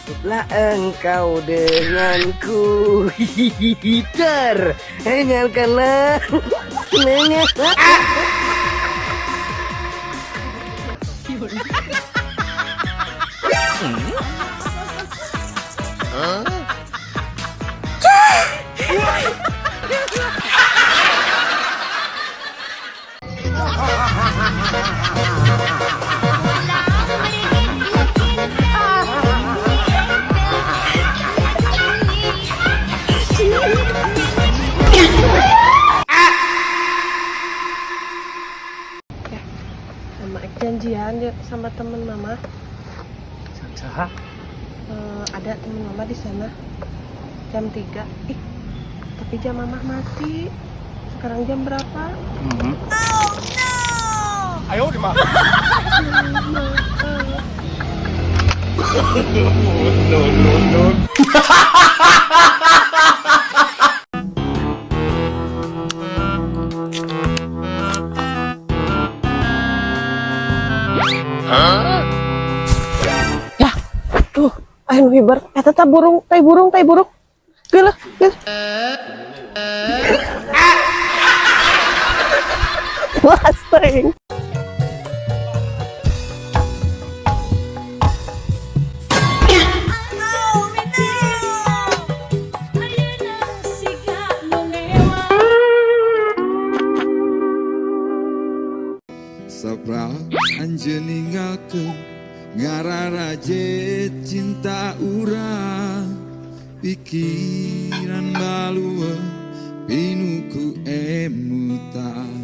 Cukuplah engkau denganku. Hihihi. Dengarkanlah. Dengar. Mama janjian ya sama temen Mama. Saha? Ada temen Mama di sana jam 3. Ih, tapi jam Mama mati. Sekarang jam berapa? Ayo di mana? No, no, no. Ya, tuh, ayo hiber. Eta tah burung, tai burung, tai burung. Gila, gila. Last thing. Sapra anjeun ninggalkeun ngararaje cinta urang, pikiran balueun pinuh ku emutan.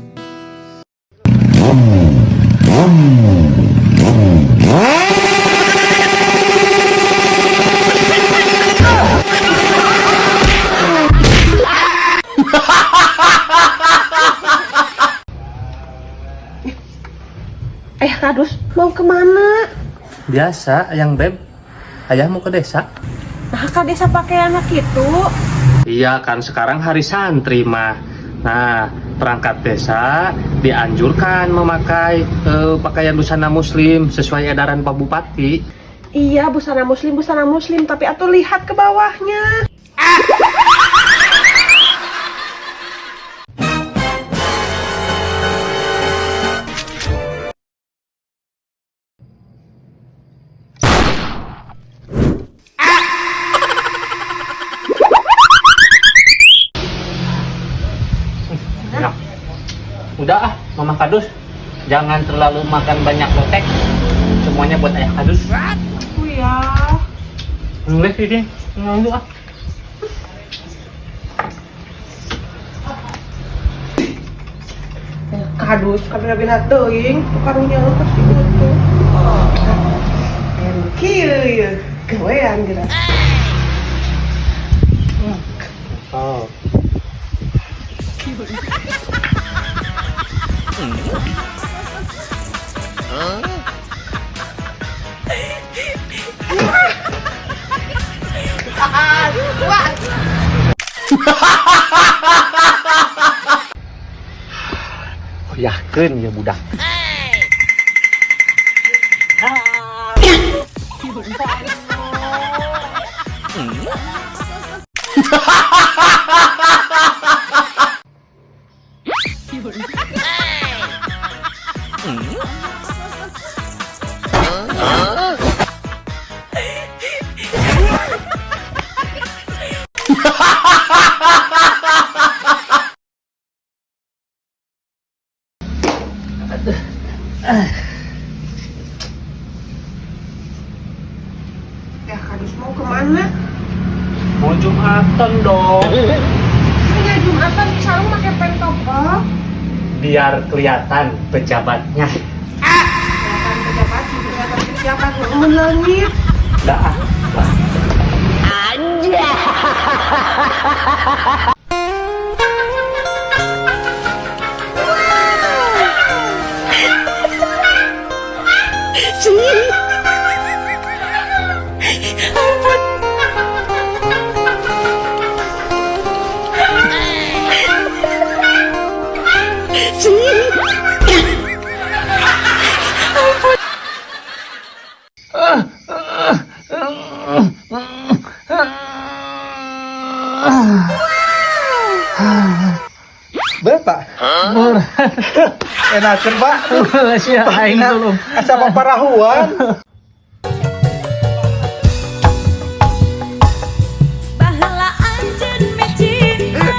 Kadus mau kemana? Biasa, Ayang Beb. Ayah mau ke desa. Nah, ke desa pakai anak itu. Iya kan, sekarang hari santri mah. Nah, perangkat desa dianjurkan memakai pakaian busana muslim sesuai edaran Pak Bupati. Iya, busana muslim, tapi atuh lihat ke bawahnya. Enak. Udah ah, Mama Kadus. Jangan terlalu makan banyak lotek. Semuanya buat Ayah Kadus. Aku ya. Boleh sih, nggak ah. Kadus, kabina-bina teuing, karunya lu pasti gitu. Aya nu kieu ieu, gawean geura. Oh. Yakin ya budak. Ya Kadus mau kemana? Mau Jumatan dong. Ini Jumatan sarung pakai pentopel. Biar kelihatan pejabatnya. Kelihatan pejabat, kelihatan pejabat melangit. Dah ah. Ampun. Enakeun, Pak. Sia aing dulu. Asa paparahuan. Baheula anjeun cinta,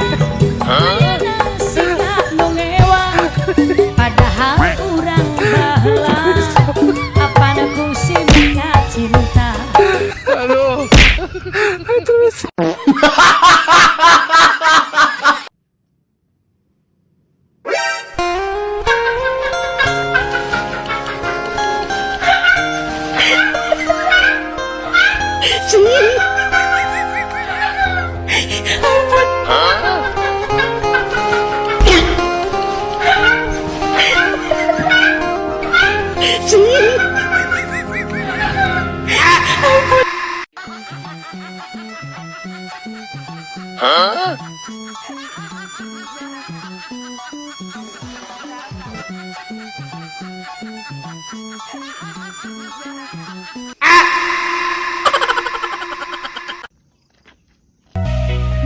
ayeuna sikap nu ngewa. Padahal urang baheula apan ku si mika cinta.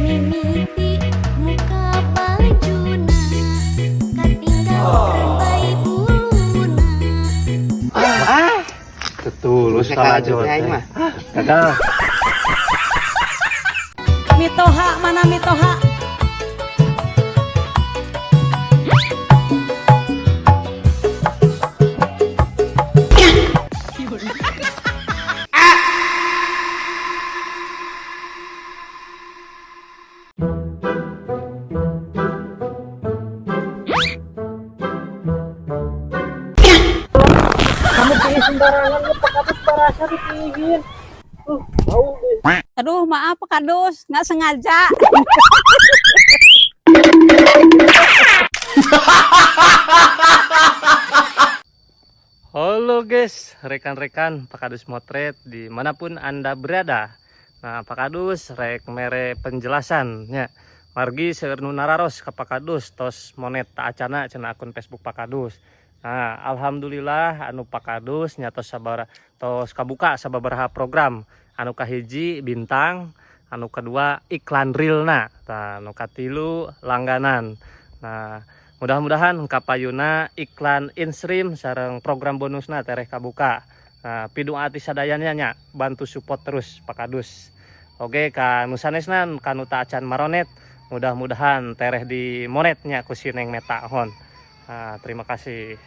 Mimiti muka bajuna katinggal rembai buluna. Tulus kalajot. Gagal. Mitoha mana mitoha? Aduh, maaf Pak Kadus, nggak sengaja. Halo guys, rekan-rekan Pak Kadus Motret dimanapun Anda berada. Nah, Pak Kadus rek mere penjelasan nya. Margi seueur nu nararos ka Pak Kadus tos monet taacana cenah akun Facebook Pak Kadus. Nah, alhamdulillah anu Pak Kadus nya tos sabar tos kabuka sababaraha program. Anu kahiji bintang, anu kedua iklan realna, tah anu katilu langganan. Nah, mudah-mudahan kapayuna iklan instream sareng program bonusna tereh kabuka. Nah, pidung ati sadayana nya bantu support terus Pak Kadus. Oke, ka nu sanesna kanu taacan maronet, mudah-mudahan tereh di monetnya ku si Neng Meta hon. Nah, terima kasih.